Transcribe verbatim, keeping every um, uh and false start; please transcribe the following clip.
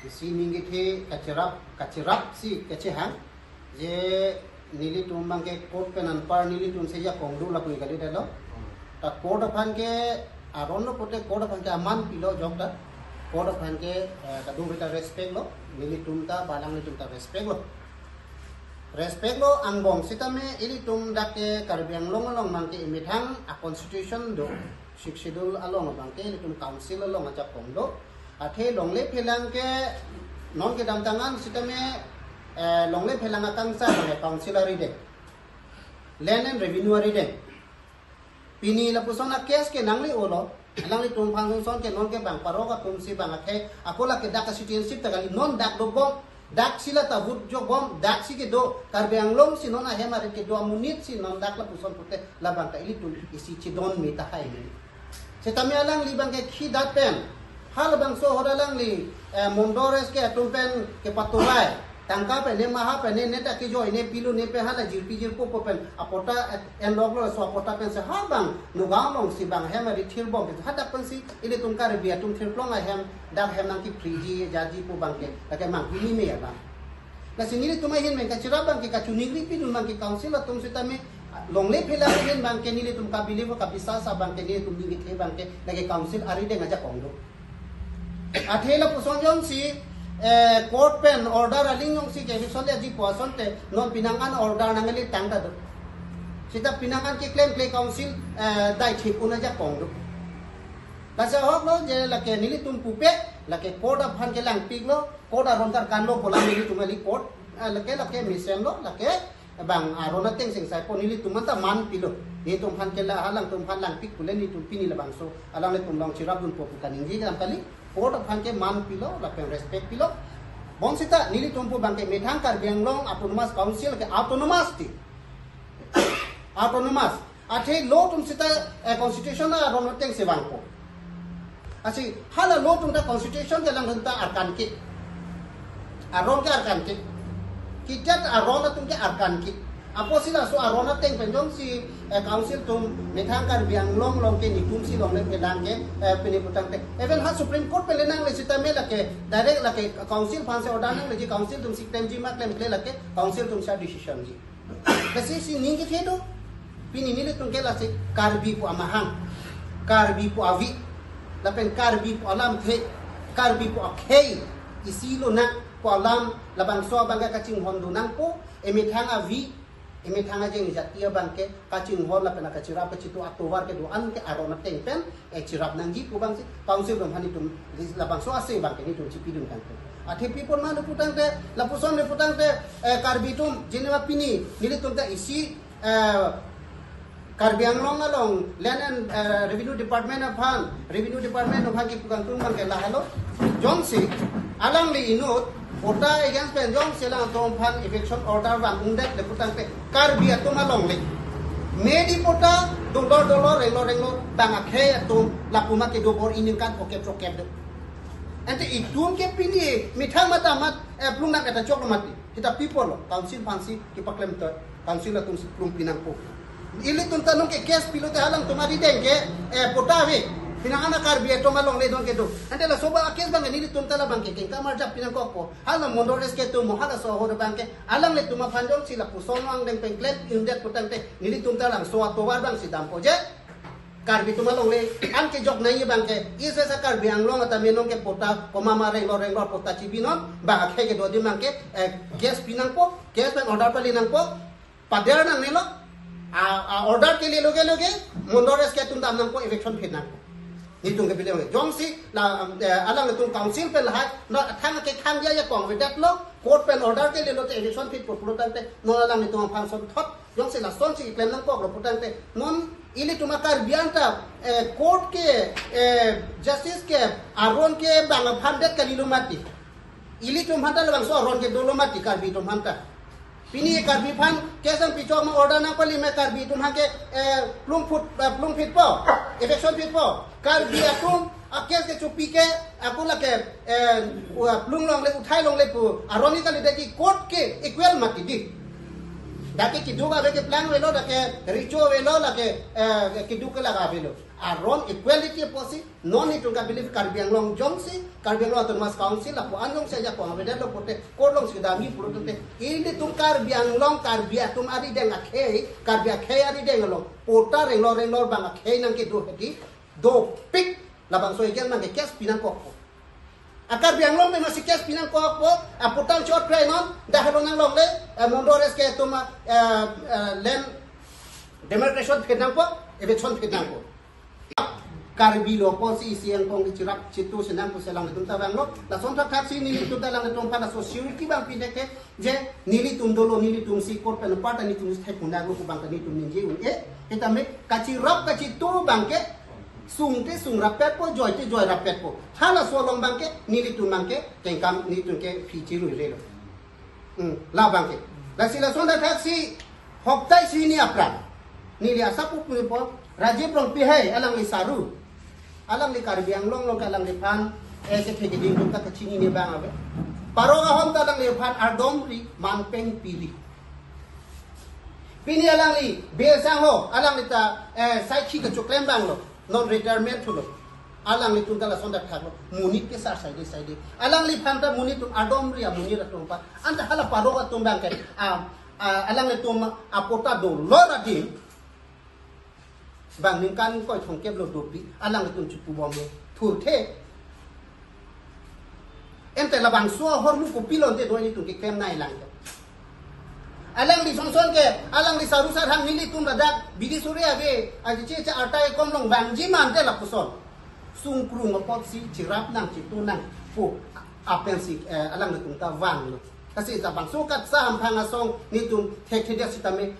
Si ning kethe kacherap, kacherap si kachehang. Je nelitum abangke court pen anpar nelitum si ajakong do lapu kali dalo. Ta court aphan ke aron lo pote court aphan ke aman pilo jok ta. Court aphan ke, eh, kadokave ta respect lo, nelitum ta, alanglitum ta respect lo. Respect lo angbong sitame ilitum dak ke Karbi Anglong along abangke emethang a constitution do, Sixth Schedule along abangke ilitum council along ajakong do. Athe longle phelang ke non kedamtang an sitame, eh, longle phelang akangsai abangke council arideng, land and revenue arideng. Pini lapuson a case ke nangli-o lo, alanglitum aphan son ke non ke bang parok atum si bang akhei, ako lake dak a citizenship ta kali, non dak dobom, dak si la ta vote jokbom, dak si kedo, Karbi Anglong si non ahem arit kedo amonit si non dak lapuson pute labang ta ilitum isi chedon me tahai ni. Sitame alangli abangke khi dat pen, halabangso ahut alangli, eh, Mondol S K atum pen kepatuvai, tangka pen ne, maha pen ne, ne ta kejoi ne pilo ne pen hala jirpi jirpo po pen apota, eh, en lok lo, so apota pen si ha bang Nagaon along si bang hem arit thirbom ke hadak pen si ilitum Karbi atum thirplong ahem dak hem nangkephriji jaji pu abangke lake mang pini me abang. Lasi nelitum ahin pen kacherap abangke kachiningri pidun abangke council atum sitame longle phelang ahin abangke nelitum kabili pu kabisas abangke nelitum ning kethe abangke lake council arideng ajakong do. Athe lapuson jongsi, eh, court pen order aling jongsi ke eviction le aji pu asonte non penang an order nangli tang ta do. Sita penang an keklem kle council, eh, dai thik un ajakong do. Lasi ahok lo je lake nelitum pupe, lake court aphan kelangpik lo, court aron karkan lo pu la nelitum kali court, eh, lake lake mesen lo, lake bang aron ateng seng sai po nelitum anta man pilo. Nelitum aphan ke la alangtum aphan langpik pule nelitum pini labangso alanglitum along cherap dunpo pu kaningje kedam kali. Court aphan ke man pilo, lapen respect pilo. Bonsita nelitum pu abangke methang Karbi Anglong Autonomous Council ke autonomous ti. Autonomous. Athe law atum sita, eh, constitution aron ateng si vangpo. Lasi hala law atum ta constitution ke lang ta arkan ke. Aron ke arkan ke. Kita ta aron atum ke arkan ke. Apotsi laso aron ateng pen jongsi, eh, council atum methang Karbi Anglong along ke nelitum si longle phelang ke, eh, pini putangte. Even ha Supreme Court pen le nangle sitame lake direct lake council aphan si order nangleji, council atum si klemji ma klemkle lake council atum si decision ji. Lasi si ning kethe do. Pini nelitum ke lasi Karbi pu amahang, Karbi pu avi, lapen Karbi pu alamthe, Karbi pu akhei, isi lonang pu alam labangso abangke kachinghon do nangpo, emethang avi, emethang ajeng jati abangke kachinghon lapen kacherap kachitu atovar kedo-an ke aron ateng pen, eh, cherap nangji pu abang si council atum aphan nelitum labangso ase abangke nelitum chipidun tangte. Athe pi apot ma le putangte, lapuson le putangte, eh, Karbi atum, jenema pini nelitum ta isi, eh, Karbi Anglong along Land and, eh, Revenue Department aphan, Revenue Department aphan kipu kangtung abangke lahelo. Jongsi alangli inut patta against pen jongsi alangtum aphan eviction order vang-un det le putangte Karbi atum alongle. Medi patta dolor dolor, renglor renglor, bang akhei atum lapu ma kedo bor iningkan phokep phokep do. Ante itum ke pini methang mata mat, eh, plung nang eta chok lo mati. Kita people lo, council aphan si kepaklem to, council atum si plung pi nangpo. Ilitum ta nong ke case pilote alangtum arideng ke, eh, patta ave. Penang an a Karbi atum alongle don kedo. Ante laso abang a case abangke nelitum ta labangke kengkam arjap pi nangkokpo. Hala Mondol S K atum, halaso ahut abangke alanglitum aphan jongsi lapuson vangdeng pen klem-un det putangte nelitum ta labangso atovar abang si dampo je. Karbi atum alongle an kejok nangji abangke, isi sa Karbi Anglong ata menong ke patta, komat ma renglor renglor patta chibi non, bang akhei kedo adim abangke, eh, case pi nangpo, case pen order pale nangpo, pader nangnelo, a, a order ke lelo ke lo ke, Mondol S K atum dam nangpo, eviction phit nangpo. Nelitum ke bilang jongsi la, eh, alanglitum council pen lahai, non athang ke khang dia ajakong avedet lo, court pen order ke lelo te eviction phitpo pulotangte, non alanglitum aphan sonthot, jongsi lason si klem nangkok lo putangte, non ilitum a Karbi anta, eh, court ke, eh, justice ke aron ke bang aphan det kalilo mati. Ilitum aphanta labangso aron ke dolo mati Karbi atum aphanta. Pini Karbi aphan case nangpichok ma order nangpali ma Karbi atum aphan ke, eh, plung phut, eh, plung phitpo, eviction phitpo. Karbi atum a case ke chopi ke, ako lake, eh, plung longle, uthai longle pu aron ni kali, dak ke court ke equal mati di. Dak ke keduk ave keplang avelo, dak ke recho avelo, lake, eh, keduk ke laga avelo. Aron equality apotsi, non itum ka believe Karbi Anglong jongsi, Karbi Anglong Autonomous Council lapu-an jongsi ajakong avedet lo pote, court alongsi damji pulo tangte, ilitum Karbi Anglong, Karbi atum arideng akhei, Karbi akhei arideng along, patta renglor renglor abang akhei nangkedo hedi, dopik, labangso ejang nangke case pi nangkokpo. A Karbi Anglong pen masi case pi nangkokpo, a patta chot kre non, dahelo nanglongle, eh, Mondol S K atum, eh, eh, land demarcation phet nangpo, eviction phet nangpo. Karbi lo apotsi isi angkong di chirap chitu si nangpo si alanglitum ta vanglo. Lason thakthak si nelitum ta alanglitum aphan laso security abang pidek ke, je nelitum dolo, nelitum si court pen apar ta nelitum si thai pundak lo pu abang ta nelitum ningje un-e. Sitame kachirap kachitu abang ke, sung te sung rappetpo, joi te joi rappetpo. Halaso along abang ke, nelitum abang ke, kengkam nelitum ke phi chirui relo. Hmm, labang ke. Lasi lason thakthak si hoktai si ni apran. Neli asap pu pupo, Rajiv Rongpi hai, alangli saru. Alangli Karbi Anglong along ke alangliphan, eh, se phegeding tum ta kachinine abang ave. Parok ahom ta alangliphan ardomri, manpeng piri. Pini alangli, Bey Sangho, alangli ta, eh, saikhi kachoklem abang lo. Non retirement thulo. Alanglitum ta lason thakthak lo. Monit ke sar saide saide. Alangliphan ta monit atum ardomri amonit atum pa. Anta hala parok atum abang ke. Ah, ah, alanglitum apatta dolor adim. Bang ningkan ingkoi thomkep lo dopik. Alanglitum chipubomlo. Thurthe. Ante labangso ahormu kopilo ante do nelitum keklem nangji lang. Alangli songson ke, alangli saru sarhang nelitum ladak, bidi suri ave, aji che che arta ekom long vangji ma ante lapuson. Sungkrung apotsi chirap nang chitu nang pu apensi, eh, alanglitum ta vanglo. Lasi labangso katsa hamphang asong nelitum thekthedet sitame